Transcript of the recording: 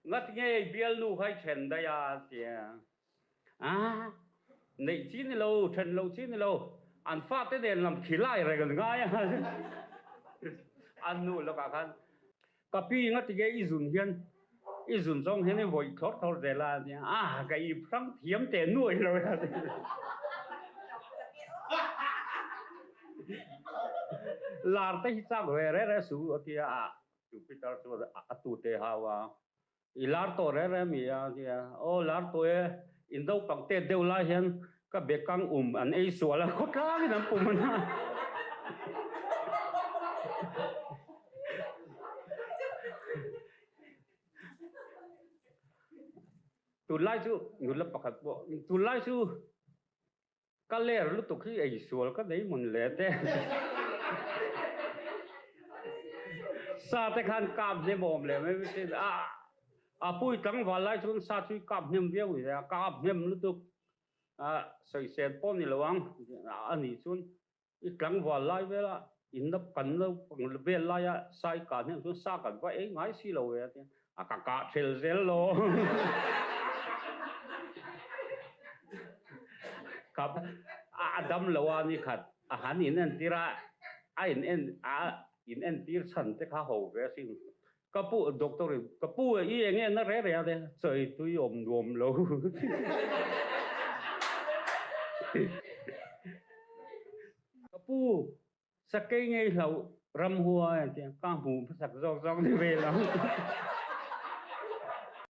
Ngat nge bialnu kha i then daih a tia. A neih chi ni lo, then lo chi ni lo. An fate nen lam khilai reng an ngai a. An nu lawkah khan ka pi ngati nge i zun hian i zun zawng hian i vawih thlawr thlawr zel a tia. A ka ip hrang thiam teh nuai lo a ti. Lar te hi chak ve re re su a tia. Jupiter chuan a tute hau a, I lar tawh reng reng mi a? Tia, Aw lar tawh e, in naupang tet deuh lai hian ka bekang um an ei sual a, khawtlangin an pum a na. Tunlai chu nula pakhat pawh, tunlai chu Ka ler lutuk hi ei sual ka nei mun le te. Sa te khan kap hnem awm leh mai mai sin a a pui tlangval lai chuan sa chu i kap hnem viau ni a kap hnem lutuk a sawisel pawh ni lo ang a nih chuan i tlangval lai vela in la kan lo vel laia sa i kah hnem chuan sa kan va ei ngai si lo ve a tia a ka kah ṭhel zel lo. Kap a dam lo a ni khat a han in entir a, a in en a in entir chhan te kha ho ve asin. Ka pu doctor in ka pu i eng nge na re re a te chawi tui awm nuam lo. Ka pu Sakei ngei hloh ramhua a tia ka hmuh hmasak zawk zawk ni ve lo.